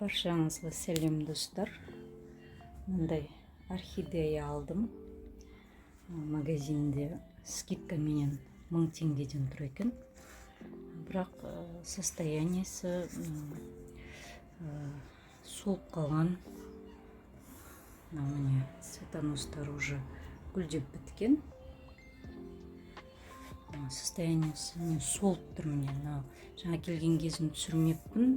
Баршаңызға сәлем, достар! Мындай орхидея алдым магазинде, скидкаменен 1000 теңгеден тұр екен. Бірақ состояниесі солып қалған. Мына, міне, цветоностар уже гүлдеп біткен. Состояниесі, міне, солып тұр. Міне, мынау жаңа келген кезін түсірмеппін.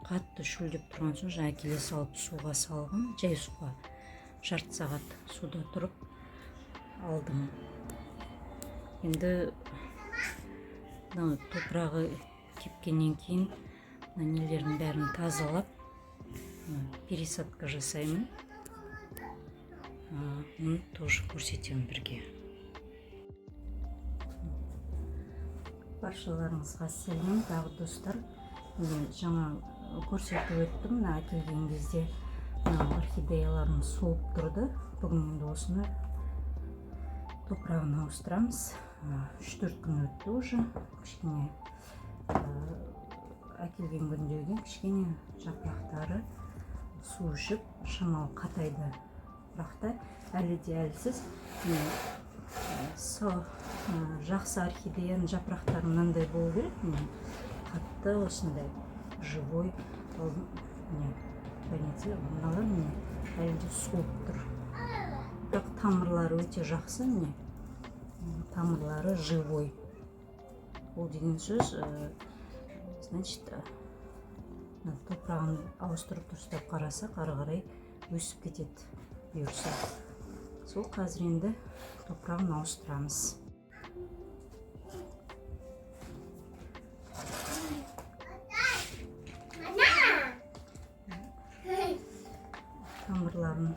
Қатты шөлдеп тұрған соң, жаңа келе салып суға салғым, жай суға, жарты сағат суда тұрып алдым. Енді мынау топырағы кепкеннен кейін мына нелердің бәрін тазалап, пересадка жасаймын. Оны тоже көрсетемін бірге. Баршаларыңызға сәлем тағы, достар! Міне, жаңа көрсетіп өттім, мына әкелген кезде мына орхидеяларым солып тұрды. Бүгін енді осыны топырағын ауыстырамыз. 3-4 күн өтті уже. Кішкене әкелген күндегіден кішкене жапырақтары су ішіп, шамалы қатайды, бірақ та әлі де әлсіз. Міне, жақсы орхидеяның жапырақтары мынандай болу керек, міне, қатты, осындай живой. Ал міне, көрдіңіздер, мыналар, міне, әлі де солып тұр, бірақ тамырлары өте жақсы. Міне, тамырлары живой. Ол деген сөз, значит, мына топырағын ауыстырып, дұрыстап қарасақ, ары қарай өсіп кетеді, бұйырса. Сол қазір енді топырағын ауыстырамыз. Тамырларын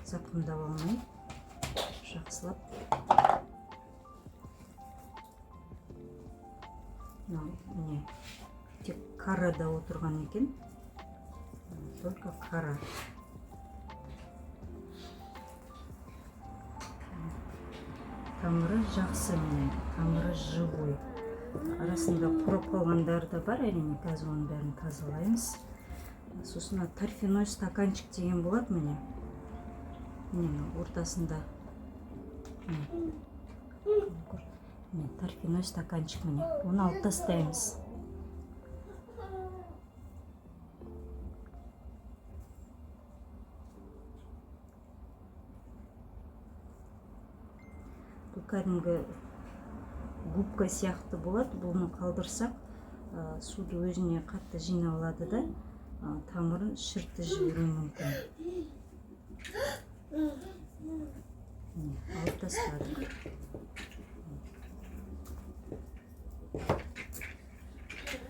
зақымдап алмай, жақсылап. Мынау, міне, тек карада отырған екен, только кара. Тамыры жақсы, міне, тамыры живой. Арасында құрып қалғандары да бар, әрине. Қазір оның бәрін тазалаймыз. Сосын мына торфяной стаканчик деген болады, міне, міне, мына ортасында, міне, міне, торфяной стаканчик, міне, оны алып тастаймыз. Бұл кәдімгі губка сияқты болады. Бұны қалдырсақ, суды өзіне қатты жинап алады да, тамырын шірітіп жіберуі мүмкін. Міне, алып тастадық.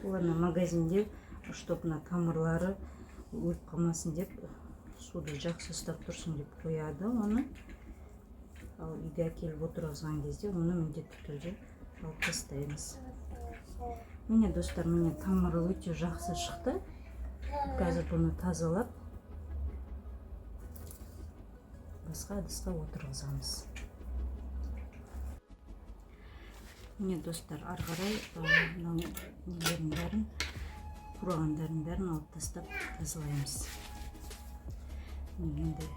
Бұл ана магазинде, чтоб мына тамырлары өліп қалмасын деп, суды жақсы ұстап тұрсын деп қояды оны. Ал үйге әкеліп отырғызған кезде оны міндетті түрде алып тастаймыз. Міне, достар, міне, тамыры өте жақсы шықты. Қазір бұны тазалап, басқа ыдысқа отырғызамыз. Міне, достар, ары қарай мынау нелердің бәрін, қурағандардың бәрін алып тастап, тазалаймыз. Міне, мындай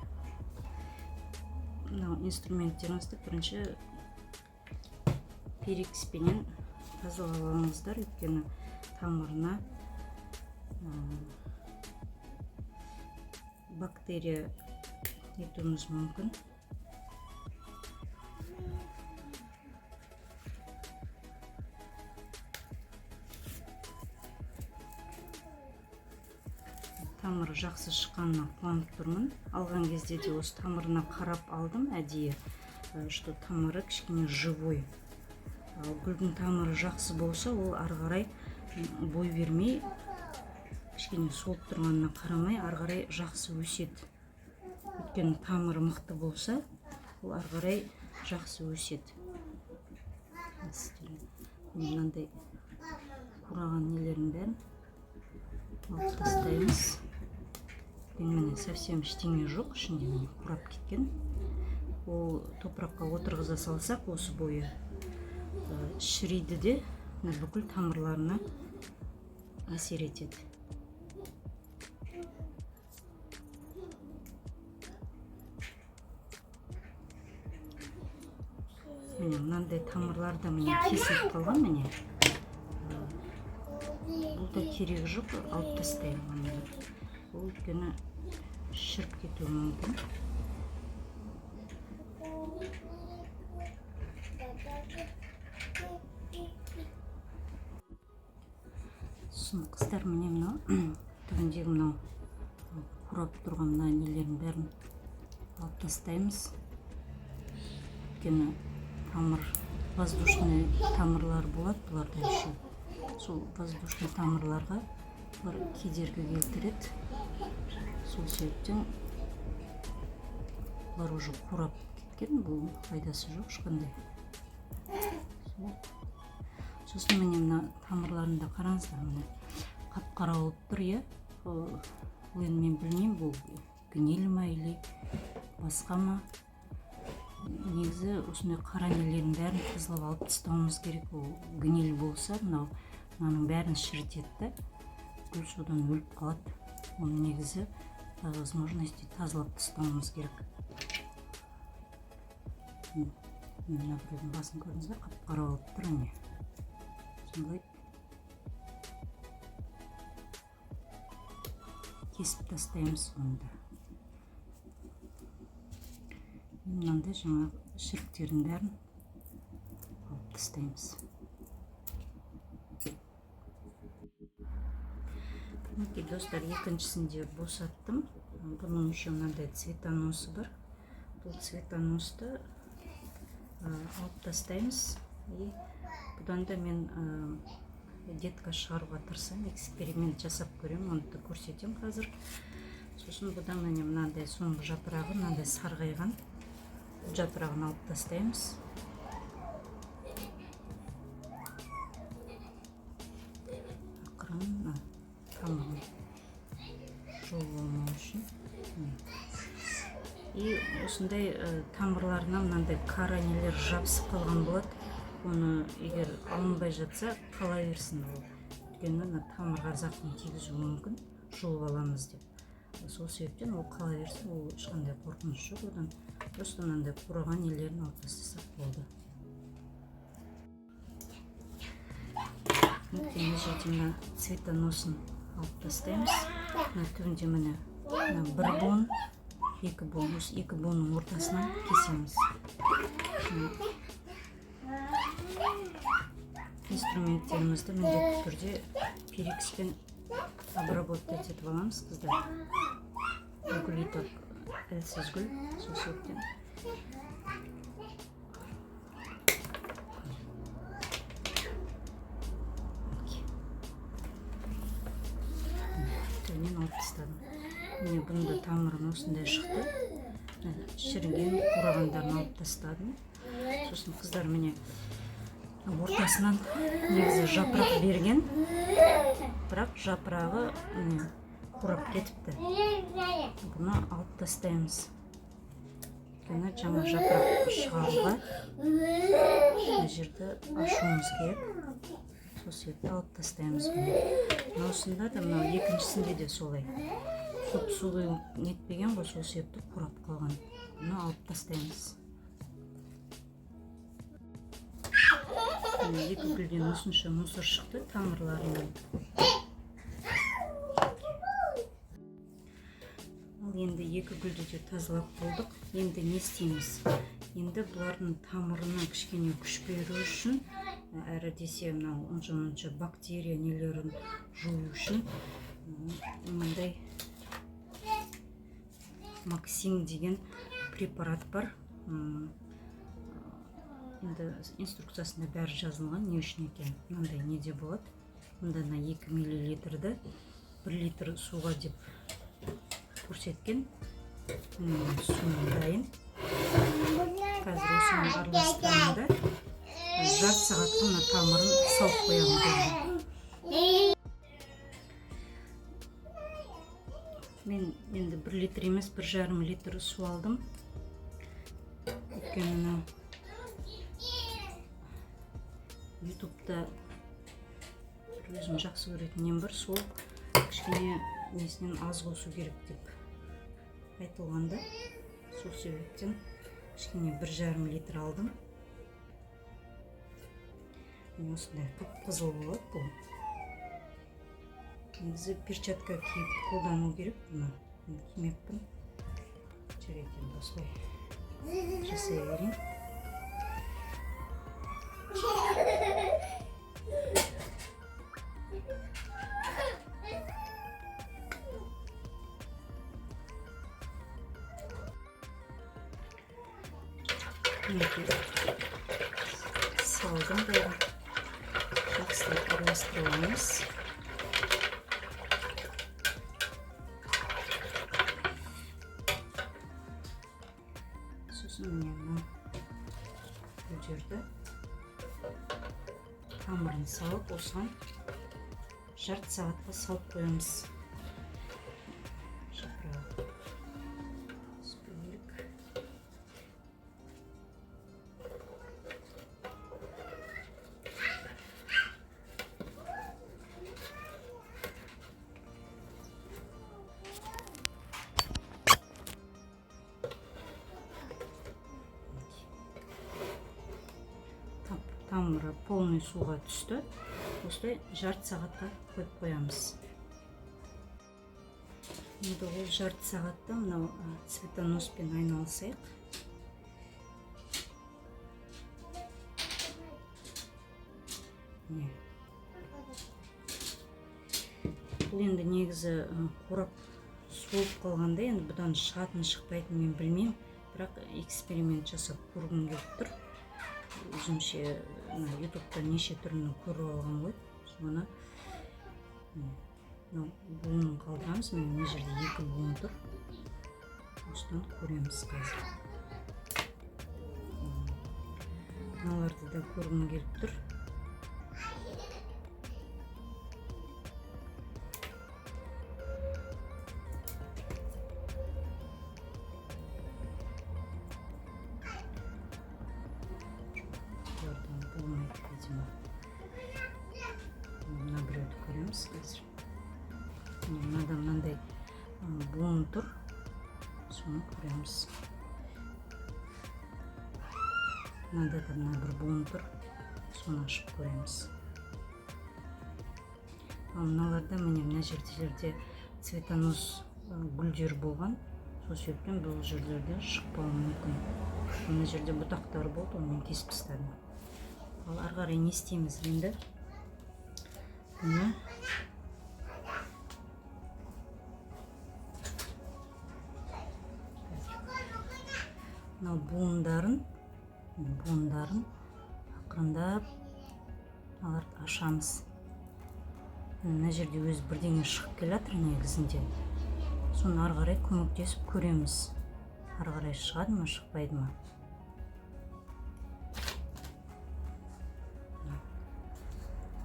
мынау инструменттеріңізді бірінші перекиспенен тазалап алыңыздар, өйткені тамырына бактерия нетуіміз мүмкін. Тамыры жақсы шыққанына қуанып тұрмын. Алған кезде де осы тамырына қарап алдым әдейі, что тамыры кішкене живой. Ал гүлдің тамыры жақсы болса, ол ары қарай бой бермей, кішкене солып тұрғанына қарамай, ары қарай жақсы өседі. Өйткені тамыры мықты болса, ол ары қарай жақсы өседі. Сіздерге мынандай қураған нелердің бәрін алып тастаймыз. Енді, міне, совсем ештеңе жоқ ішінде, міне, қурап кеткен. Ол топыраққа отырғыза салсақ, осы бойы шіриді де, мына бүкіл тамырларына әсер етеді. Міне, мынандай тамырлар да, міне, кесіліп қалған, міне. Бұл да керегі жоқ, алып тастаймын оны. Ол өйткені шіріп кетуі мүмкін. Сосын, қыздар, міне, мынау түбіндегі мынау қурап тұрған мына нелердің бәрін алып тастаймыз, өйткені тамыр, воздушный тамырлар болады бұларда еще. Сол воздушный тамырларға бұлар кедергі келтіреді. Сол себептен бұлар уже қурап кеткен, бұл пайдасы жоқ ешқандай. Сол. Сосын, міне, мына тамырларын да қараңыздар, міне, қап қара болып тұр, иә. Ол енді мен білмеймін, бұл гниль ма или басқа ма. Негізі осындай қара нелердің бәрін тазалап алып тастауымыз керек. Ол гниль болса, мынау мынаның бәрін шірітеді да, гүл содан өліп қалады. Оны негізі по возможности тазалап тастауымыз керек. Мына біреудің басын көрдіңіз бе? Қап қара болып тұр, міне. Осындай кесіп тастаймыз оны да. Мынандай жаңағы шіріктердің бәрін алып тастаймыз. Мінекей, достар, екіншісін де босаттым. Бұның еще мынандай цветоносы бар. Бұл цветоносты алып тастаймыз. И бұдан да мен детка шығаруға тырысамын, эксперимент жасап көремін, оны да көрсетемін қазір. Сосын бұдан, міне, мынандай соңғы жапырағы мынандай сарғайған. Бұл жапырағын алып тастаймыз. Ақырын, мына тамырын жол болмау үшін. И осындай тамырларына мынандай қара нелер жабысып қалған болады. Оны егер алынбай жатса, қала берсін ол, өйткені мына тамырға зақым тигізуі мүмкін, жұлып аламыз деп. Сол себептен ол қала берсін, ол ешқандай қорқыныш жоқ одан. Просто мынандай қураған нелерін алып тастасақ болды. Мінекей, мына жерде мына цветоносын алып тастаймыз. Мына түбінде, міне, мына бір буын, екі буын, осы екі буынның ортасынан кесеміз. Мына инструменттерімізді міндетті түрде перекиспен обработать етіп аламыз, қыздар. Гүл и так әлсіз гүл, сол себептен. Мінекей. Түбінен алып тастадым. Міне, бұның да тамырын осындай шықты. Міне, шіріген, қурағандарын алып тастадым. Сосын, қыздар, міне, ортасынан негізі жапырақ берген, бірақ жапырағы, міне, қурап кетіпті. Бұны алып тастаймыз, өйткені жаңа жапырақ шығаруға мына жерді ашуымыз керек. Сол себепті алып тастаймыз бұны. Мынаусында да, мынау екіншісінде де солай, көп су құйып нетпеген ғой, сол себепті қурап қалған. Бұны алып тастаймыз. Міне, екі гүлден осынша мусор шықты тамырларынан. Ал енді екі гүлді де тазалап болдық. Енді не істейміз? Енді бұлардың тамырына кішкене күш беру үшін, әрі десе мынау онша мұнша бактерия нелерін жою үшін, мынандай Максим деген препарат бар. Енді инструкциясында бәрі жазылған, не үшін екен. Мынандай неде болады. Мында мына 2 миллилитрді 1 литр суға деп көрсеткен. Міне, суым дайын. Қазір осыны араластырамын да, жарты сағатқа мына тамырын салып қоямын гүлдің. Мен енді 1 литр емес, 1,5 литр су алдым, өйткені мынау ютубта бір өзім жақсы көретін нем бар, сол кішкене несінен аз қосу керек деп айтылған да, сол себептен кішкене 1,5 литр алдым. Міне, осындай қып қызыл болады. Бұл негізі перчатка киіп қолдану керек бұны, мен кимеппін. Жарайды, енді осылай жасай берейін. Мінекей, салдым. Бәрін жақсылап араластырып аламыз. Сосын, міне, мына гүлдерді тамырын салып, осыған жарты сағатқа салып қоямыз. Жапырағы түспеу керек. Тамыры полный суға түсті. Осылай жарты сағатқа қойып қоямыз. Енді ол жарты сағатта мынау цветоноспен айналысайық. Міне, бұл енді негізі қурап, суып қалғанда, енді бұдан шығатын, шықпайтынын мен білмеймін, бірақ эксперимент жасап көргім келіп тұр. Өзімше мына Ютубта неше түрліні көріп алғам ғой, соны. Мынау буынын қалдырамыз. Міне, мына жерде екі буын тұр, осыдан көреміз қазір. Мыналарды да көргім келіп тұр. Бұлардан болмайды, видимо. Мына біреуді көреміз қазір. Міне, мынада мынандай буын тұр, соны көреміз. Мынада да мына бір буын тұр, соны ашып көреміз. Ал мыналарда, міне, мына жерлерде цветонос гүлдер болған, сол себептен бұл жерлерде шықпауы мүмкін. Мына жерде бұтақтары болды, оны мен кесіп тастадым. Ал ары қарай не істейміз енді? Бұны мынау буындарын ақырындап аларды ашамыз. Мына жерде өзі бірдеңе шығып келе жатыр негізінде, соны ары қарай көмектесіп көреміз, ары қарай шығады ма, шықпайды ма.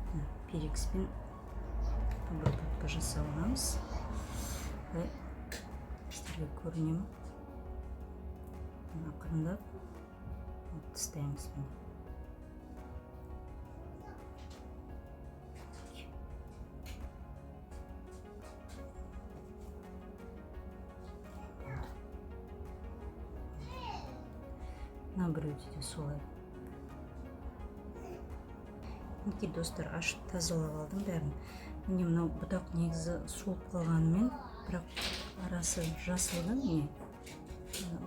Мына перекиспен обработка жасап аламыз. Былай сіздерге көріне ме? Ақырындап алып тастаймыз, міне. Мына біреуде де солай. Мінекей, достар, ашып тазалап алдым бәрін. Міне, мынау бұтақ негізі солып қалғанымен, бірақ арасы жасыл да. Міне,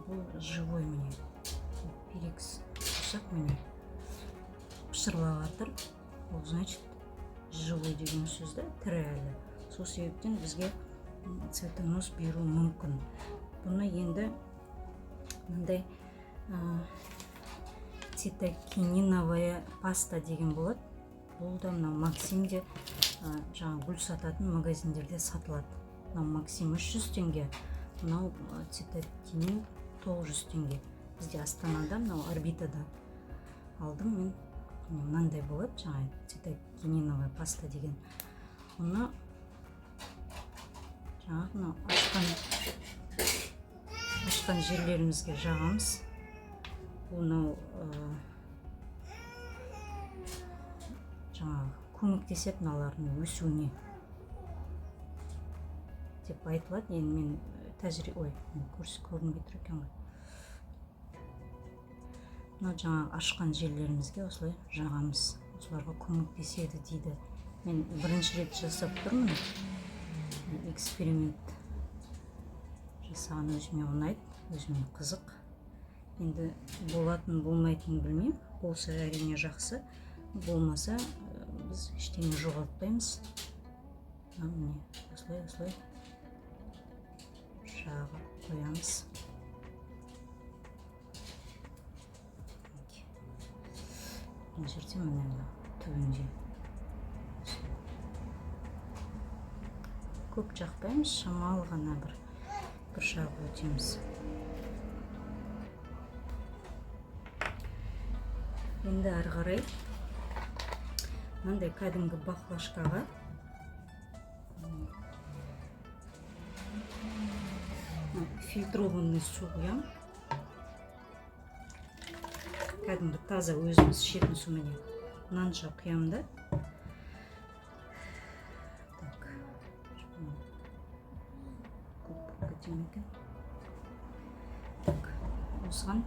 бұл живой. Міне, перекис ұсақ, міне, пышырлап жатыр. Ол, значит, живой деген сөз да, тірі әлі. Сол себептен бізге цветонос беруі мүмкін. Бұны енді мындай цитокининовая паста деген болады. Бұл да мынау Максимде, жаңа гүл сататын магазиндерде сатылады. Мынау Максим 300 теңге, мынау цитокинин 900 теңге. Бізде Астанада мынау Орбитада алдым мен. Міне, мынандай болады жаңа цитокининовая паста деген. Оны жаңағы мынау ашқан жерлерімізге жағамыз. Бұл мынау жаңағы көмектеседі мыналардың өсуіне деп айтылады. Енді мен ой, көрінбей тұр екен ғой. Мынау жаңағы ашқан жерлерімізге осылай жағамыз. Осыларға көмектеседі дейді. Мен бірінші рет жасап тұрмын. Эксперимент жасаған өзіме ұнайды, өзіме қызық. Енді болатын болмайтынын білмеймін. Болса әрине жақсы, болмаса біз ештеңе жоғалтпаймыз. Міне осылай осылай жағып қоямыз. Мына жерде міне мына түбінде көп жақпаймыз, шамалы ғана бір жағып өтеміз. Енді ары қарай мынандай кәдімгі баклажкаға фильтрованный су құямын. Кәдімгі таза өзіміз ішетін суменен мынанша құямын да. Так, көп болып кете ме екен? Так, осыған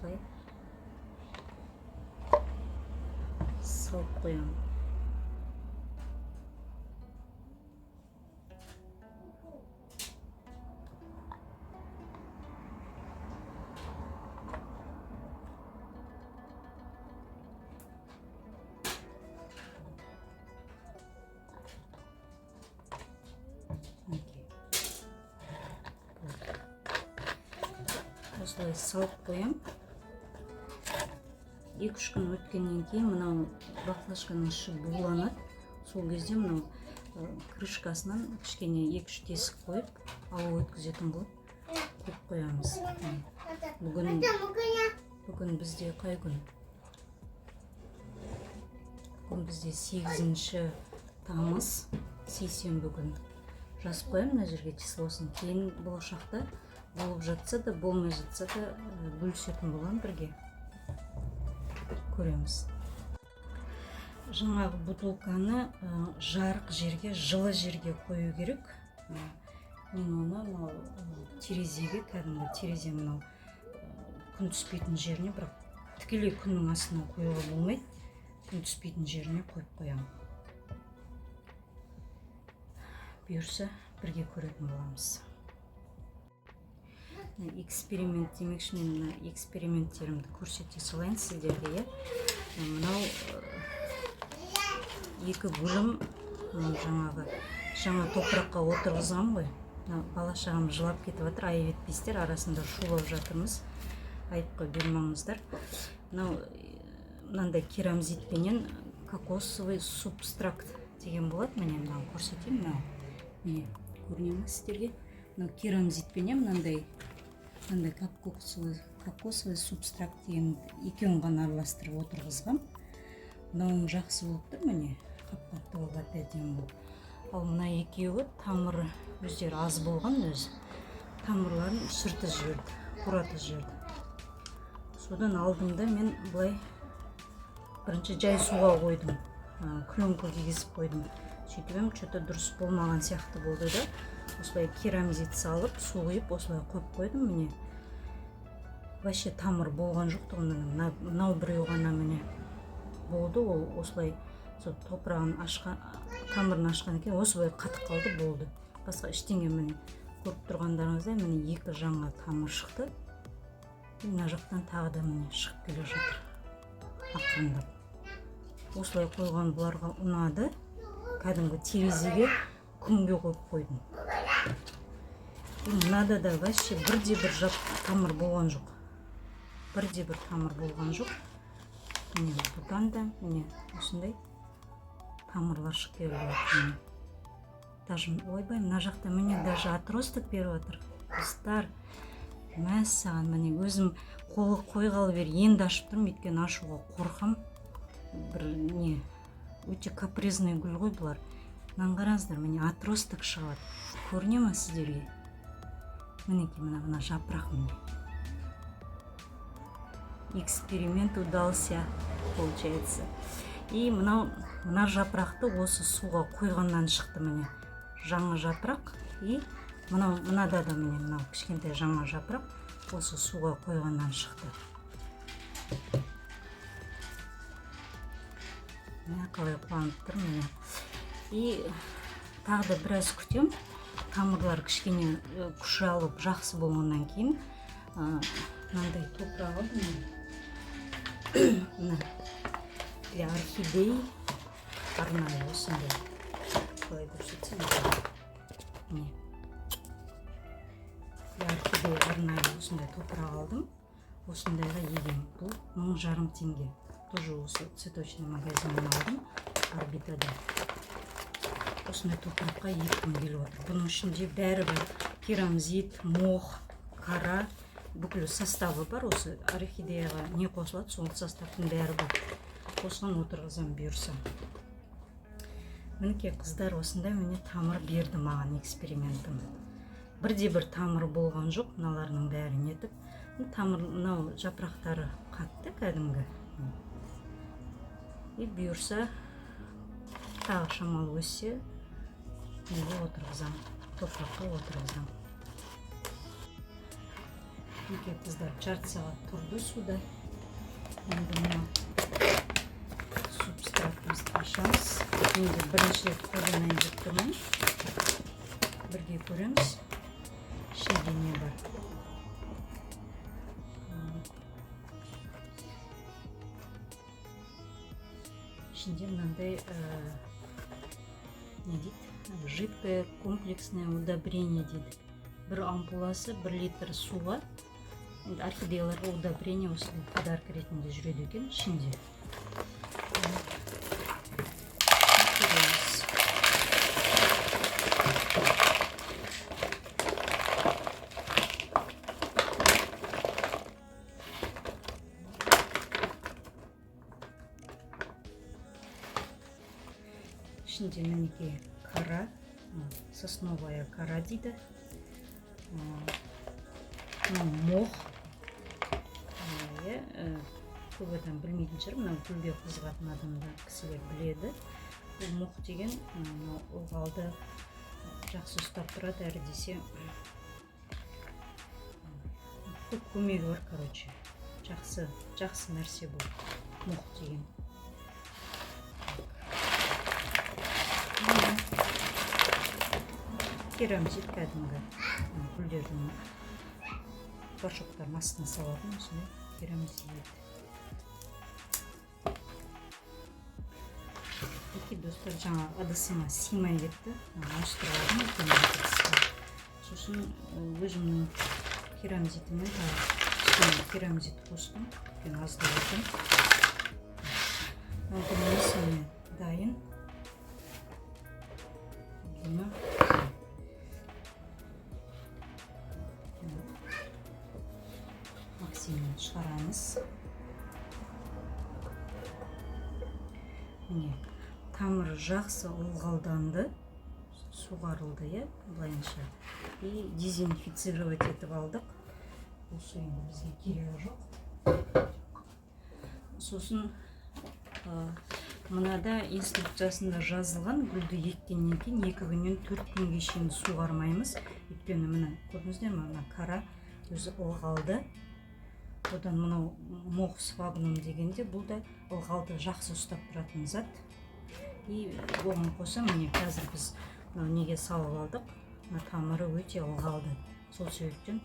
былай салып қоямын. Осылай салып қоямын. 2-3 күн өткеннен кейін мынау баклажканың іші буланады. Сол кезде мынау крышкасынан кішкене 2-3 тесік қойып, ауа өткізетін қылып қойып қоямыз. Бүгін бізде қай күн? Бүгін бізде 8 тамыз, сейсенбі күн. Жазып қоямын мына жерге числосын. Кейін болашақта болып жатса да, болмай жатса да, бөлісетін боламын, бірге көреміз. Жаңағы бутылканы жарық жерге, жылы жерге қою керек. Мен оны мынау терезеге, кәдімгі терезе мынау күн түспейтін жеріне, бірақ тікелей күннің астына қоюға болмайды, күн түспейтін жеріне қойып қоямын. Бұйырса бірге көретін боламыз. Эксперимент демекші, мен мына эксперименттерімді көрсете салайын сіздерге, иә. Мынау екі гүлім, мынау жаңағы жаңа топыраққа отырғызғам ғой. Мына бала шағам жылап кетіп жатыр, айып етпейсіздер, арасында шулап жатырмыз, айыпқа бұйырмаңыздар. Мынау мынандай керамзитпенен кокосовый субстракт деген болады, міне мынаны көрсетейін, мынау міне көріне ме сіздерге? Мынау керамзитпенен мынандай кокосовый субстракт деген екеуін ғана араластырып отырғызғам. Мынауым жақсы болып тұр, міне қап-қатты болып әп-әдемі болып. Ал мына екеуі тамыры өздері аз болған, өзі тамырларын шіртіп жіберді, қуратып жіберді. Содан алдым да мен былай бірінші жай суға қойдым, пленка кигізіп қойдым. Сөйтіп едім, чё-то дұрыс болмаған сияқты болды да, осылай керамзит салып, су құйып, осылай қойып қойдым. Міне вообще тамыр болған жоқ тұғын, мынау біреу ғана міне болды. Ол осылай сол топырағын ашқан, тамырын ашқан екен, осылай қатып қалды, болды, басқа ештеңе. Міне көріп тұрғандарыңыздай, міне екі жаңа тамыр шықты, мына жақтан тағы да міне шығып келе жатыр ақырындап. Осылай қойған бұларға ұнады, кәдімгі терезеге күнге қойып қойдым. Мынада да вообще бірде бір жап тамыр болған жоқ, бірде бір тамыр болған жоқ. Міне бұдан да міне осындай тамырлар шығып келіп жатыр. Міне даже, ойбай, мына жақта міне даже отросток беріп жатыр, достар, мәссаған. Міне өзім қолы қойғалы бері енді ашып тұрмын, өйткені ашуға қорқам. Бір не өте капризный гүл ғой бұлар. Мынаны қараңыздар, міне отросток шығып жатыр, көріне ма сіздерге? Мінекей мына жапырақ, міне эксперимент удался получается. И мына жапырақты осы суға қойғаннан шықты, міне жаңа жапырақ. И мынада да міне мынау кішкентай жаңа жапырақ осы суға қойғаннан шықты. Міне, қалай қуанып тұр, міне. И тағы да біраз күтем. Тамырлар кішкене күш алып жақсы болғаннан кейін мынандай топырақ алдым мен. Мына для орхидей арнайы осындай. Қалай көрсетсем екен? Міне, для орхидей арнайы осындай топырақ алдым. Осындайға егемін. Бұл 1500 теңге. Тоже осы цветочный магазиннен алдым, Орбитада. Осындай топыраққа еккім келіп отыр. Бұның ішінде бәрі бар: керамзит, мох, кора, бүкіл составы бар. Осы орхидеяға не қосылады, сол составтың бәрі бар. Осыған отырғызамын, бұйырса. Мінекей, қыздар, осындай, міне, тамыр берді маған экспериментім. Бірде бір тамыр болған жоқ мыналарының бәрі нетіп. Тамыр, мынау жапырақтары қатты кәдімгі. И бұйырса, тағы шамалы өссе, неге отырғызамын, топыраққа отырғызамын. Мінекей, қыздар, жарты сағат тұрды суда. Енді мына субстратымызды ашамыз. Енді бірінші рет қолданайын деп тұрмын, бірге көреміз, ішінде не бар. Ішінде мынандай не дейді, жидкое комплексное удобрение дейді. Бір ампуласы 1 литр суға. Енді орхидеяларға удобрение осындай подарок ретінде жүреді екен ішінде. Көреміз. Ішінде, мінекей, кора, сосновая кора дейді. Мынау мох. Иә, көп адам білмейтін шығар, мынау гүлге қызығатын адамдар, кісілер біледі. Бұл мох деген мынау ылғалды жақсы ұстап тұрады, әрі десе көп көмегі бар. Короче, жақсы, жақсы нәрсе бұл мох деген. Міне, керамзит, кәдімгі гүлдердің горшоктардың астына салатын осындай керамзит. Мінекей, достар, жаңа ыдысыма сыймай кетті, ауыстырып алдым үлкен ыдысқа. Сосын өзімнің керамзитіме тағы кішкене керамзит қостым, өйткені аздау екен. Мынау міне дайын. Бұны Максимнен шығарамыз. Міне, тамыры жақсы ылғалданды, суғарылды, иә, былайынша, и дезинфицировать етіп алдық. Бұл су енді бізге керегі жоқ. Сосын мынада инструкциясында жазылған: гүлді еккеннен кейін 2 күннен 4 күнге шейін суғармаймыз. Өйткені, міне, көрдіңіздер ме, мына кора өзі ылғалды. Одан мынау мох, сфагнум дегенде, бұл да ылғалды жақсы ұстап тұратын зат. И оған қоса, міне, қазір біз мынау неге салып алдық, мына тамыры өте ылғалды. Сол себептен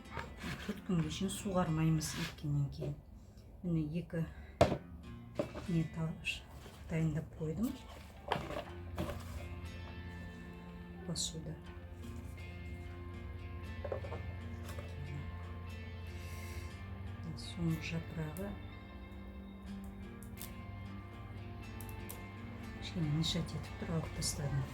4 күнге шейін суғармаймыз еккеннен кейін. Міне, екі не дайындап қойдым, посуда. Соңғы жапырағы кішкене мешать етіп тұр, алып тастадым.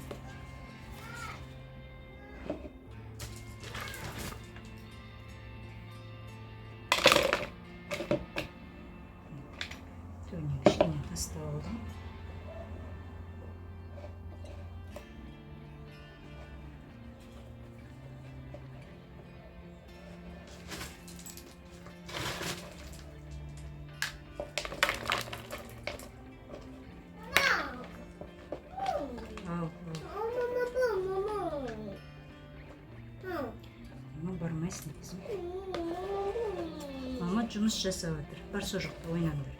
Түбіне кішкене тастап алдым. Ал, ал. Мама, бармайсың, қызым. Мама жұмыс жасап жатыр. Бар, сол жақта ойнаңдар.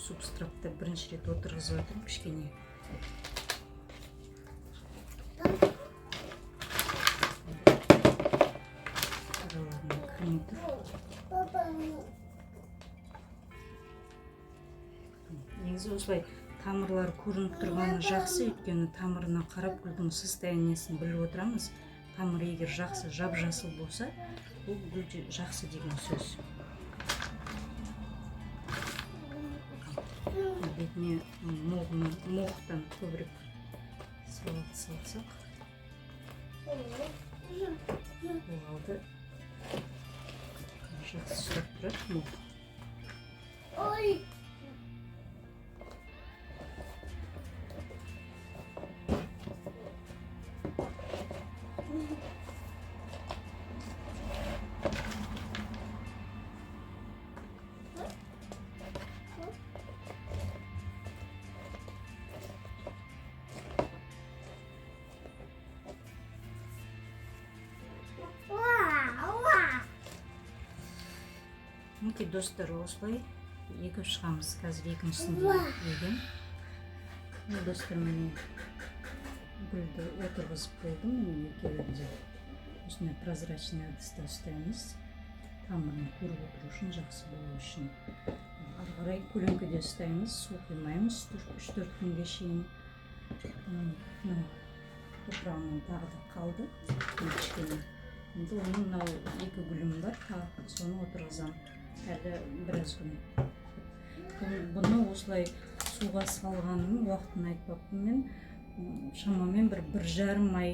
Субстратты бірінші рет отырғызып жатырмын кішкене. Араларына кірмей тұр. Негізі осылай тамырлары көрініп тұрғаны жақсы, өйткені тамырына қарап гүлдің состояние сін біліп отырамыз. Тамыры егер жақсы, жап жасыл болса, бұл гүл де жақсы деген сөз. Бетіне мох тан көбірек салсақ, ылғалды жақсы ұстап тұрады мох. Ой. Уа, уа. Мінекей, достар, осылай егіп шығамыз. Қазір екіншісін де егемін. Міне, достар, міне, гүлді отырғызып болдым. Міне, екеуін де осындай прозрачный ыдыста ұстаймыз, тамырын көріп отыру үшін, жақсы болу үшін. Ары қарай көлеңкеде ұстаймыз, су құймаймыз 3-4 күнге шейін. Мынау топырағынан тағы да қалды мына кішкене. Енді оның мынау екі гүлім бар тағы, соны отырғызамын әлі біраз күн. Бұны осылай суға салғаным уақытын айтпаппын мен. Шамамен 1,5 ай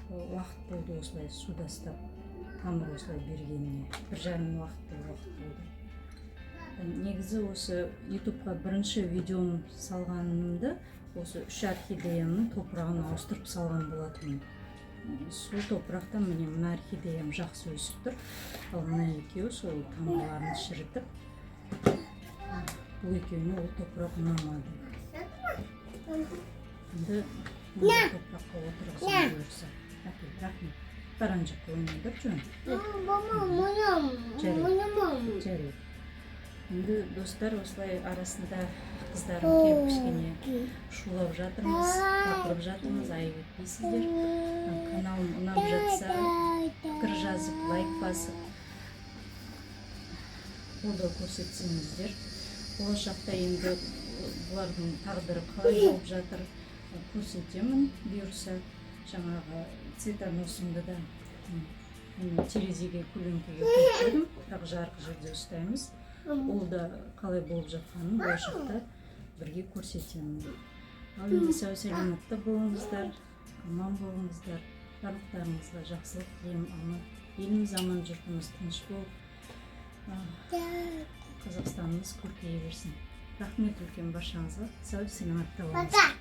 уақыт болды осылай суда ұстап, тамыр осылай бергеніне 1,5 уақыт болды. Негізі осы Ютубқа бірінші видеом салғанымды осы үш орхидеямның топырағын ауыстырып салған болатынмын. Сол топырақта, міне, мына орхидеям жақсы өсіп тұр, ал мына екеуі сол тамырларын шірітіп, бұл екеуіне ол топырақ ұнамады. Енді мына топыраққа отырғызамын бұйырса. Әкел, рахмет. Бар, ана жақта ойнаңдар, жөн. Мама, мына, Жарайды. мына, мама. Жарайды. Енді, достар, осылай арасында қыздарым келіп, кішкене шулап жатырмыз, бақырып жатырмыз, айып етпейсіздер. Каналым ұнап жатса, пікір жазып, лайк басып, қолдау көрсетсеңіздер. Болашақта енді бұлардың тағдыры қалай болып жатыр, көрсетемін бұйырса. Жаңағы цветоносымды да міне, терезеге, көлеңкеге қойып қойдым, бірақ жарық жерде ұстаймыз. Ол да қалай болып жатқанын болашақта бірге көрсетемін. Ал енді сау саламатта болыңыздар, аман болыңыздар. Барлықтарыңызға жақсылық тілеймін. Аман еліміз, аман, жұртымыз тыныш болып, Қазақстанымыз көркейе берсін. Рахмет үлкен баршаңызға, сау саламатта болыңыздар. Пока.